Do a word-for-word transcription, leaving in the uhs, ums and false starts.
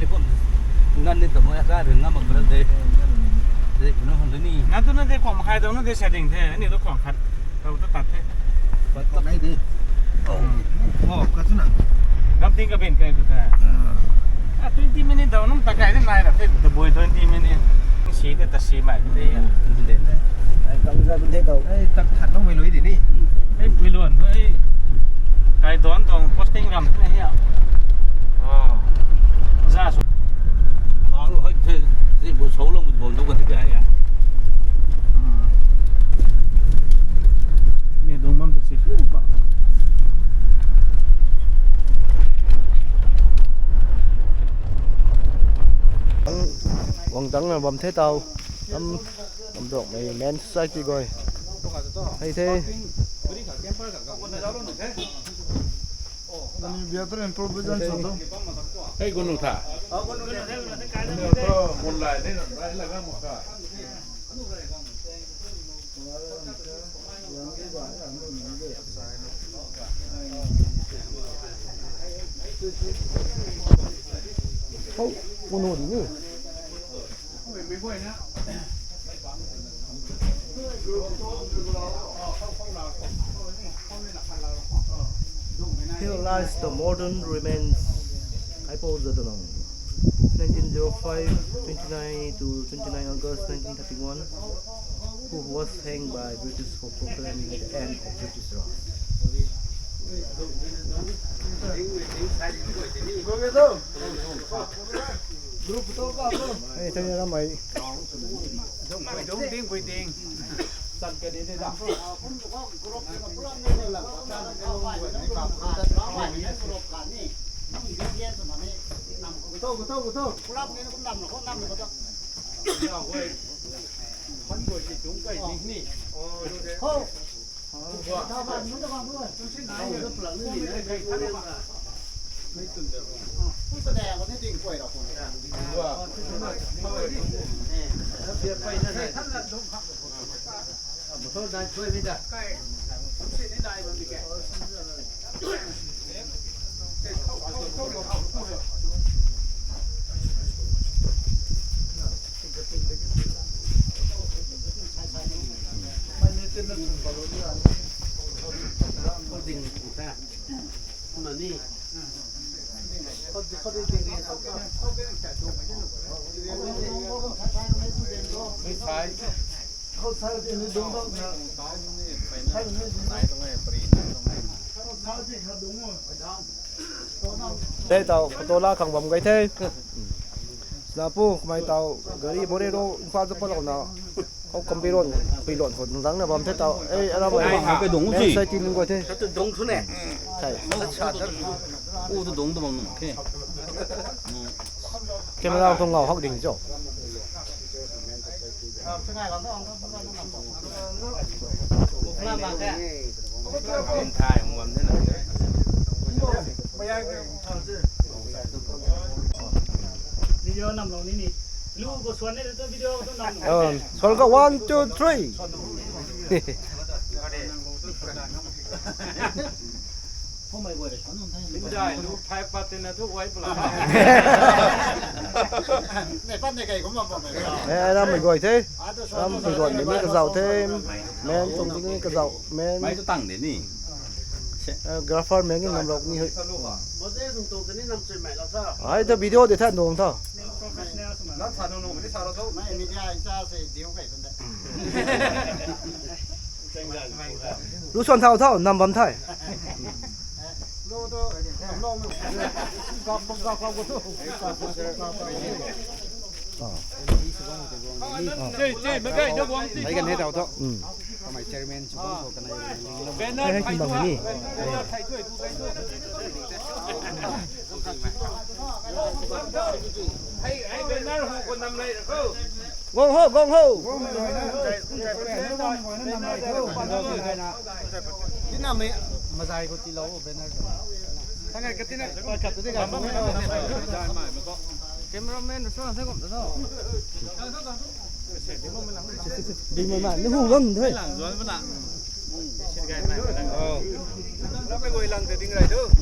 Ngan ni tamo ya ka rin ngam mak de. De no hon ni. Ngan tu na de khwang khai dong na de setting the. Ni to khwang khat. Tau ta tat the. Pat pat nai de. Oh, oh, ka tu na. Gam ting ka ben kai tu ta. Ah, twenty minute daw num ta kai de nai ra the. De boi twenty minute. Si de ta si mai de ya. De. Ai, tang za bun de tau. Ai, tak that nung mai lui de ni. Ai, pui luan tu ai. Kai don tong posting ram tu na hi ya. Oh. Za su. Aa, lu hai the, zi bu sou lou bu bom du ka ti ka ya. Hmm. Ni dung bam tu si su ba. Wang dang na bam the tau. Am, am dok mei men society goi. Hei the. Nani better improvisation sa to. Hei, gunu tha. Online ni na, lai laga mo ka. Hou, gunu di ni. Here lies the modern remains. Kaipo Jadonang, nineteen zero five, twenty-nine to twenty-nine August nineteen thirty-one, who was hanged by British for proclaiming the end of British rule. Hey, tell me, am I Dong, ding, bui ding. San ka ding de da. Go, go, go, go. Ya, wei. Han bui si dong kai ding ni. Oh, okay. Ho. Tei tau, photo la khang bam gai the. Napu, kamei tau, gari Bolero, Imphal ta palouna. Khou kambi ron, pui luan khou dang na bam the tau. Ei, aram ai, ai, kai dong men si. Sai ti ning goi the. Ka tu dong thu ne. Sai. U tu dong tu bam nung the. Camera tu ngau hak ding cho. Thai ngam the na. Video nam lo ni ni. Lu ko suan ne tu video tu nam lo. Oh, suan ka one, two, three. Limjai lu phai pat tina tu wai pla. Ne pat ne kai ko ma pa mai. Eh, ram mai goi the. Ram mai goi ni ka zau the. Men tung ni ka zau. Men. Mai tu tang de ni. Eh, grapher meng ni nam lok ni hui. Ai ta video de tha nung tha. Lu suan thau thau, nam bam thai. Ai kan hei tau tho. Kamei chairman chu bang tho kanei. Banner hei, hei, hei, kin bang ni. Hei, hei, banner hu ko nam lei ra ko. Gong ho, gong ho. Tina me mazai ko tilo banner. Thangai ka tina ka ka tu de ka. Cameraman so na se kom to. Ding ma ma, ni hu bam thoi. Lang zuan bana. Oh. Ram mai goi lang te ding rai tu.